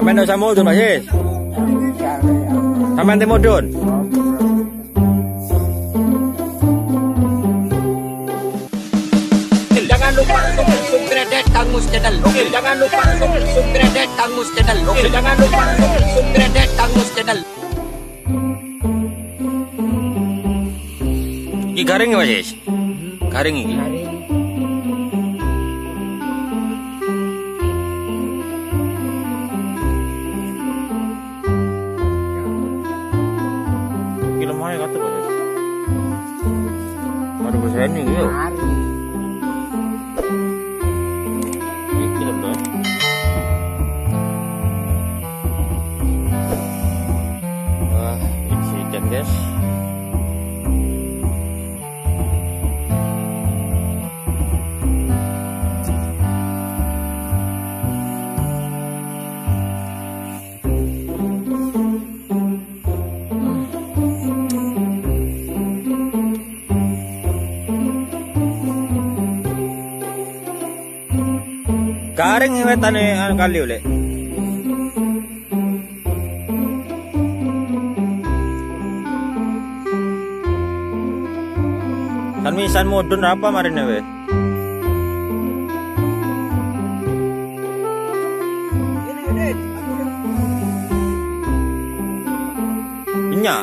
Sampeyan ndak usah mudun, Pak Sis. Sampeyan te mudun. Jangan lupa subscribe Kang Mus Channel. Oke, jangan lupa subscribe Kang Mus Channel. Oke, jangan lupa subscribe Kang Mus Channel. Iki garing ya, Pak Sis? Garing iki. Iki lemah ya kata, Pak Sis. Baru besar ini yo. Iki lho. Wah, insiden, guys. Garing wetane anu kali oleh. Kan misan mudun apa marine we? Minyak.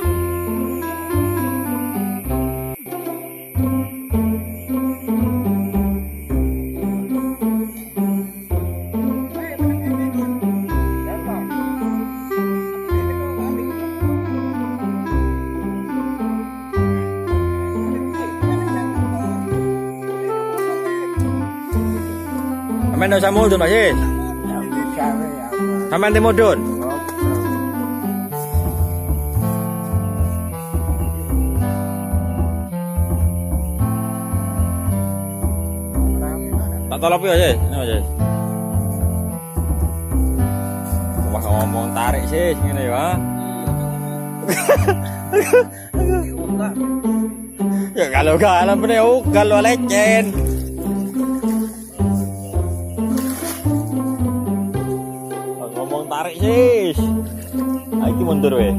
Sampeyan ndak usah mudun, Pak Sis. Sampeyan te mudun. Tak tolop ya, Sis. Ini, Pak Sis. Wah, ngomong tarik, Sis, ngene ya. Ya kalau galan bener kalau lecen. Ngomong tarik, Sis. Iki mundur we.